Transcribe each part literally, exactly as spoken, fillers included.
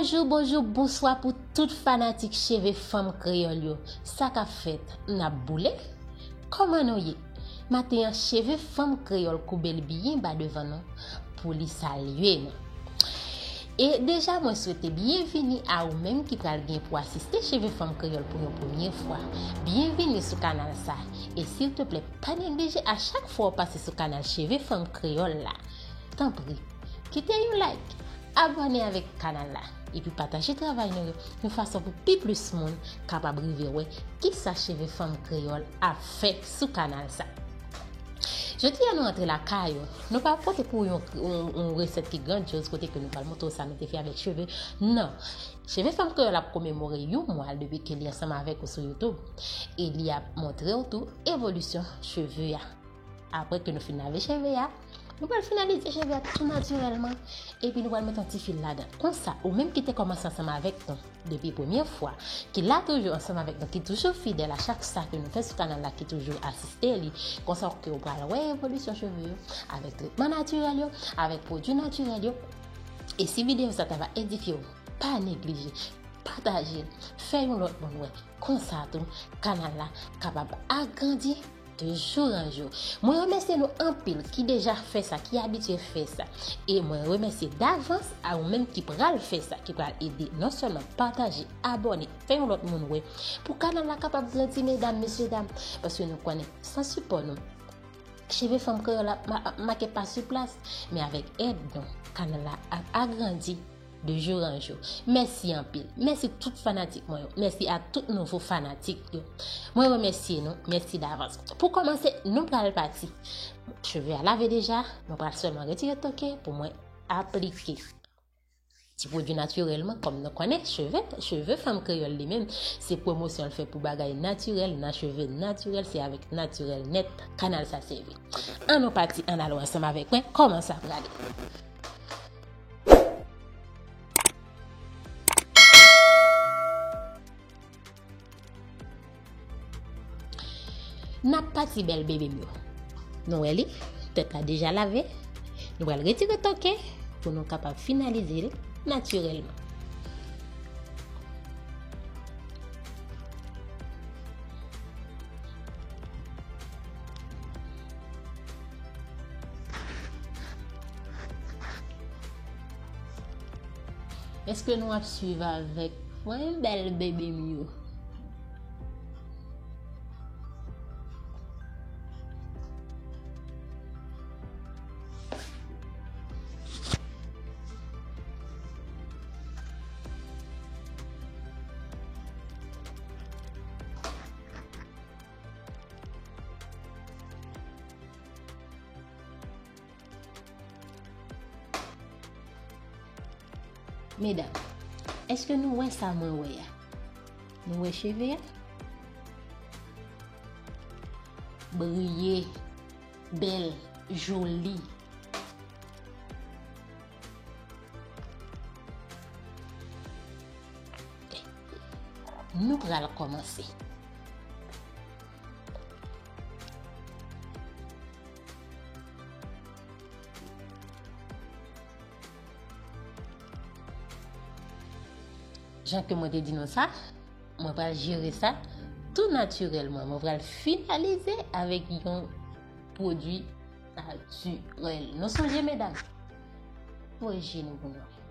Bonjou, bonjou, bonswa pou tout fanatik Cheve Fanm Kreyòl yo. Sa k ap fèt? N ap boule? Kòman nou ye? Maten an, Cheve Fanm Kreyòl koube l byen ba devan nou pou li salye nou. E deja, mwen swete byenvini a ou menm ki pral gen pou asiste Cheve Fanm Kreyòl pou yon premye fwa. Byenvini sou kanal sa. E silteplè, pa neglije a chak fwa w pase sou kanal Cheve Fanm Kreyòl la, tanpri, kite yon like, abòne avèk kanal la, epi pataje travay nou yo yon fason pou pi plis moun kapab rive wè kisa Cheve Fanm Kreyòl ap fè sou kanal sa. Jodi a, nou antre lakay ou. Nou pa pote pou yon, yon, yon resèt ki grandyoz kote ke nou pral montre w sa nou te fè avèk cheve. Non. Cheve Fanm Kreyòl ap komemore yon mwa depi ke li ansanm avèk ou sou YouTube. E li ap montre w tou evolisyon cheve a. Apre ke nou fin lave cheve a, nou pral finalize cheve a tou natirèlman. Epi nou pral mete yon ti fil ladan. Konsa, ou menm ki te kòmanse ansanm avèk nou depi premye fwa, ki la toujou ansanm avèk nou, ki toujou fidèl a chak sa ke nou fè sou kanal la, ki toujou asiste li, konsa ke ou pral wè evolisyon cheve yo avèk tretman natirèl yo, avèk pwodui natirèl yo. E si videyo sa ta va edifye w, pa neglije pataje l, fè yon lòt moun wè. Konsa tou, kanal la kapab agrandi de jour en jour. Mwen remèsye nou anpil ki deja fè sa, ki abitye fè sa. E mwen remèsye davans a ou menm ki pral fè sa, ki pral ede non sèlman pataje, abòne, fè yon lòt moun wè. Pou kanal la kapab grandi, medam, mesye dam, paske nou konnen san sipò nou, Cheve Fanm Kreyòl ap ma-, ap make pa sou plas, men avèk èd nou, kanal la ap agrandi de jour en jour. Mèsi anpil. Mèsi tout fanatik mwen yo. Mèsi a tout nouvo fanatik yo. Mwen remèsye nou. Mèsi davans. Pou kòmanse, nou pral pati. Cheve a lave deja. Mwen pral sèlman retire toke pou mwen aplike ti pwodui natirèl mwen. Kòm nou konnen, cheve, Cheve Fanm Kreyòl li menm, se pwomosyon l fè pou bagay natirèl, nan cheve natirèl, se avèk natirèl nèt kanal sa sèvi. Ann nou pati, ann ale ansanm avèk mwen kòman sa prale. N ap pati, bèl bebe m yo. Nou wè li, tèt la deja lave. Nou pral retire toke pou nou kapab finalize l natirèlman. Èske nou ap swiv avèk mwen, bèl bebe m yo? Medam, èske nou wè sa mwen wè a? Nou wè cheve a? Briye, bèl, joli. Nou pral kòmanse. Jan ke mwen te di nou sa, mwen pral jere sa tou natirèlman. Mwen pral finalize avèk yon pwodui natirèl. Nou sonje, medam? Voye je nou pou nou.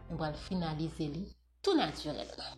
Mwen pral finalize li tou natirèlman.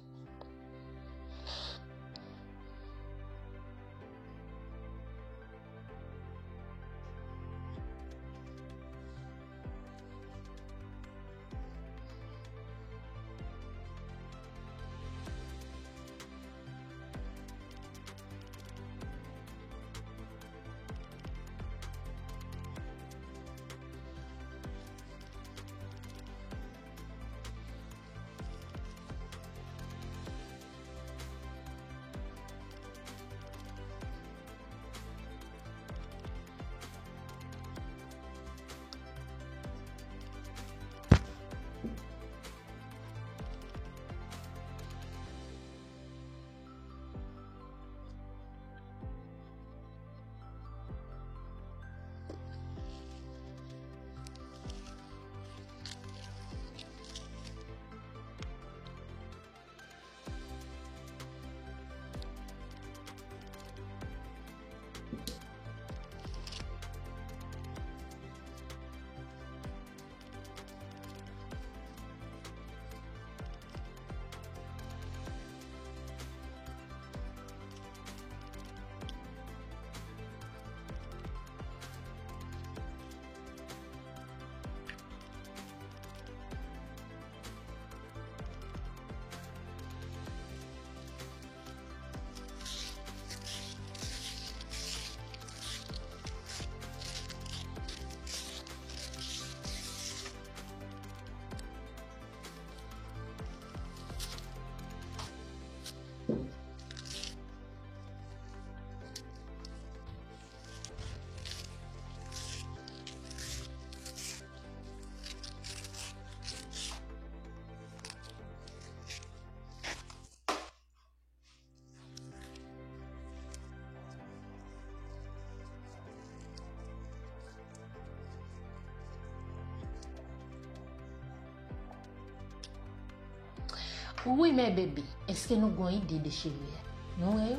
Wi, men bebe, èske nou gon ide de cheve a? Nou wè yo?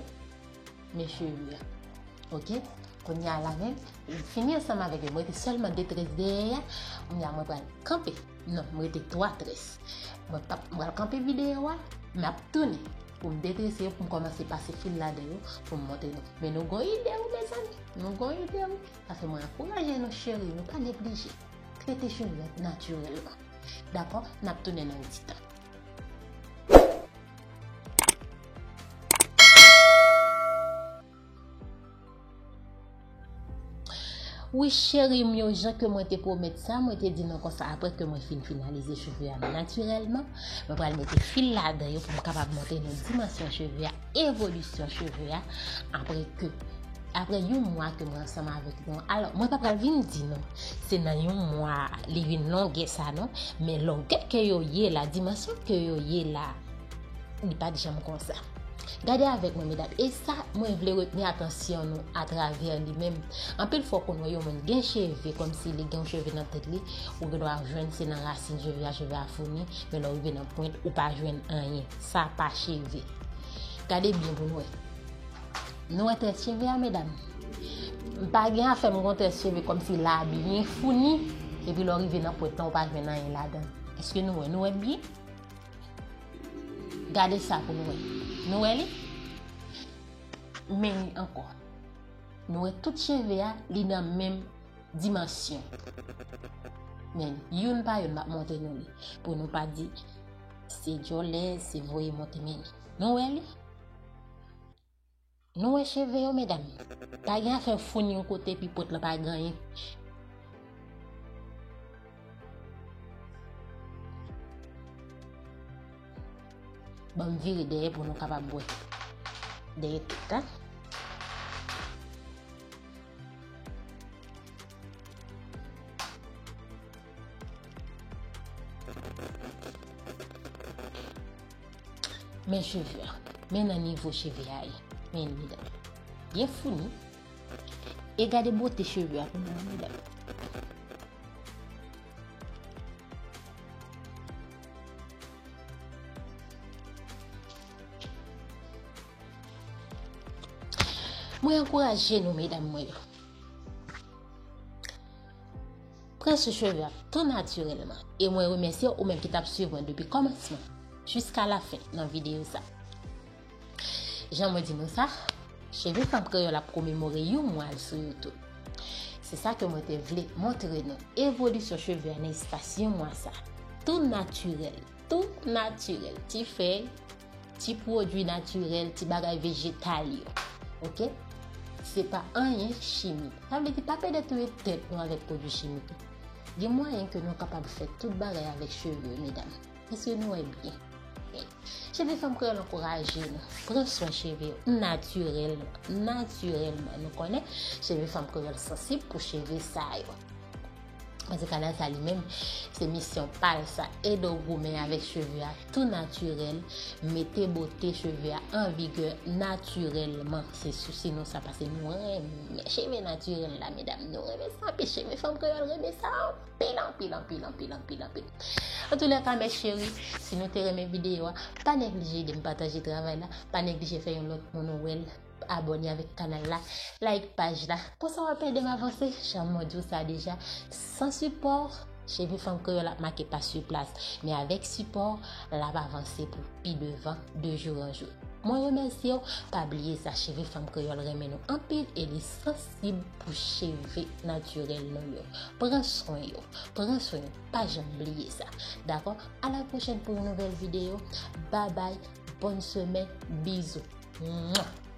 Men cheve a. Ok? Kounye a la menm, m fini ansanm avèk yo. M rete sèlman de tres dèyè a. Kounye a mwen pral kanpe. Non, m rete twa tres. Mwen pap, m pral kanpe videyo a. M ap tounen pou m detrese yo, pou m kòmanse pase fil ladan yo, pou m montre nou. Men nou gon ide wi, mezanmi. Nou gon ide wi. Sa fè mwen ankouraje nou, cheri, nou pa neglije. Trete cheve a natirèlman. Dakò? N ap tounen nan yon ti tan. Wi, cheri m yo, jan ke mwen te pwomèt sa, mwen te di nou konsa, apre ke mwen fin finalize cheve a m natirèlman, mwen pral mete fil ladan yo pou m kapab montre nou dimansyon cheve a, evolisyon cheve a, apre ke, apre yon mwa ke mwen ansanm avèk nou. Alò, mwen pa pral vin di nou, se nan yon mwa li vin longè sa non, men longè ke yo ye la, dimansyon ke yo ye la, li pa t janm konsa. Gade avèk mwen, medam. E sa, mwen vle retni atansyon nou atravè li menm. Anpil fwa, w konn wè yon moun gen cheve, kòmsi li gen yon cheve nan tèt li, ou gen dwa jwenn se nan rasin cheve a, cheve a founi, men lè w rive nan pwent, ou pa jwenn anyen. Sa pa cheve. Gade byen pou nou wè. Nou wè tèt cheve a, medam? M pa gen afè m gon tèt cheve kòmsi la byen founi, epi lè w rive nan pwent lan, ou pa jwenn anyen ladan. Èske nou wè? Nou wè byen? Gade sa pou nou wè. Nou wè li? Men li ankò. Nou wè tout cheve a, li nan menm dimansyon. Men youn pa youn, m ap montre nou li. Pou nou pa di, se djòlè, se voye monte, men li. Nou wè li? Nou wè cheve yo, medam? Pa gen afè founi yon kote epi pwent lan pa gen anyen. Ban m vire dèyè pou nou kapab wè. Dèyè tout, a. Men cheve a. Men nan nivo cheve a ye. Men li medam. Byen founi. E gade bote cheve a pou nou, medam. Mwen ankouraje nou, medam mwen yo. Pran swen cheve a tou natirèlman. E mwen remèsye ou menm ki t ap swiv mwen depi kòmansman jiska lafen nan videyo sa. Jan mwen di nou sa, Cheve Fanm Kreyòl ap komemore yon mwa l sou YouTube. Se sa ke mwen te vle montre nou, evolisyon cheve a nan espas yon mwa sa. Tou natirèl, tou natirèl. Ti fèy, ti pwodui natirèl, ti bagay vejetal yo. Ok? Se pa anyen chimik. Sa vle di pa pede touye tèt nou avèk pwodui chimik. Gen mwayen ke nou kapab fè tout bagay avèk cheve, medam. Èske nou wè byen? Cheve Fanm Kreyòl ankouraje nou. Pran swen cheve yo natirèlman. Natirèlman. Nou konnen Cheve Fanm Kreyòl sansib pou cheve sa yo. Paske kanal sa li menm, se misyon pa l sa, ede w goumen avèk cheve a tou natirèl, mete bote cheve a an vigè natirèlman. Se sousi nou sa, paske nou renmen cheve natirèl la, medam. Nou renmen sa anpil. Cheve Fanm Kreyòl renmen sa anpil, anpil, anpil, anpil, anpil, anpil. Antoulèka, mè cheri, si nou te renmen videyo a, pa neglije ede m pataje travay la, pa neglije fè yon lòt moun wè l, abòne avèk kanal la, like paj la. Konsa w ap ede m avanse, jan mwen di w sa deja, san sipò, Cheve Fanm Kreyòl ap make pa sou plas, men avèk sipò, l ap avanse pou pi devan, de jou an jou. Mwen remèsye w, pa bliye sa, Cheve Fanm Kreyòl renmen nou anpil e li sansib pou cheve natirèl nou yo. Pran swen yo, pran swen yo, pa janm bliye sa. Dakò? A la pwochèn pou yon nouvèl videyo. Babay, bòn semèn, bizou. Mwa!